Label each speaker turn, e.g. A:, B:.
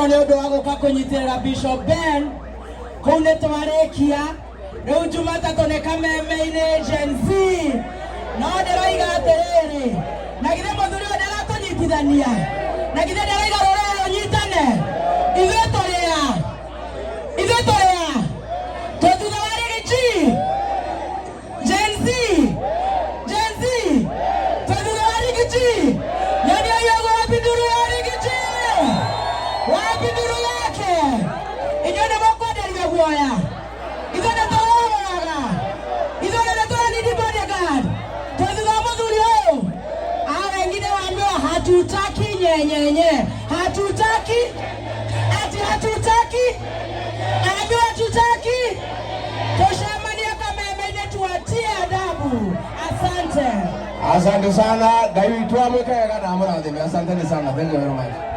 A: Mũno nĩ ũndũ wa gũka kũnyitĩrĩra Bishop Ben. Kũu nĩ twarĩkia. Rĩu Jumatatũ nĩ kameme-inĩ Gen Z. No ndĩroiga atĩrĩrĩ, na githĩ mũthuri ũyũ ndaratũnyitithania? Na githĩ ndaraiga rũrĩrĩ rũnyitane? Ithuĩ tũrĩ a? Ithuĩ tũrĩ a? Twĩ thutha wa Riggy G? Gen Z? Gen Z? Twĩ thutha wa Riggy G? Nyonia yogo wapi nduru ya Riggy G? Wapi nduru yake? Inyuĩ nĩ mũkwenderio guoya. Ithuĩ nĩ tũrũraga. Ithuĩ nĩ tũranidi bodyguard. Twĩ thutha wa mũthuri ũyũ. Hao wengine waambiwa hatutaki nyenyenye. Hatutaki. Ati hatutaki. Ambiwa hatutaki. Tucemanie kameme-inĩ tuwatie adabu. Asante.
B: Asante sana. Ngai witũ amwĩke wega na amũrathime. Asanteni sana. Thank you very much.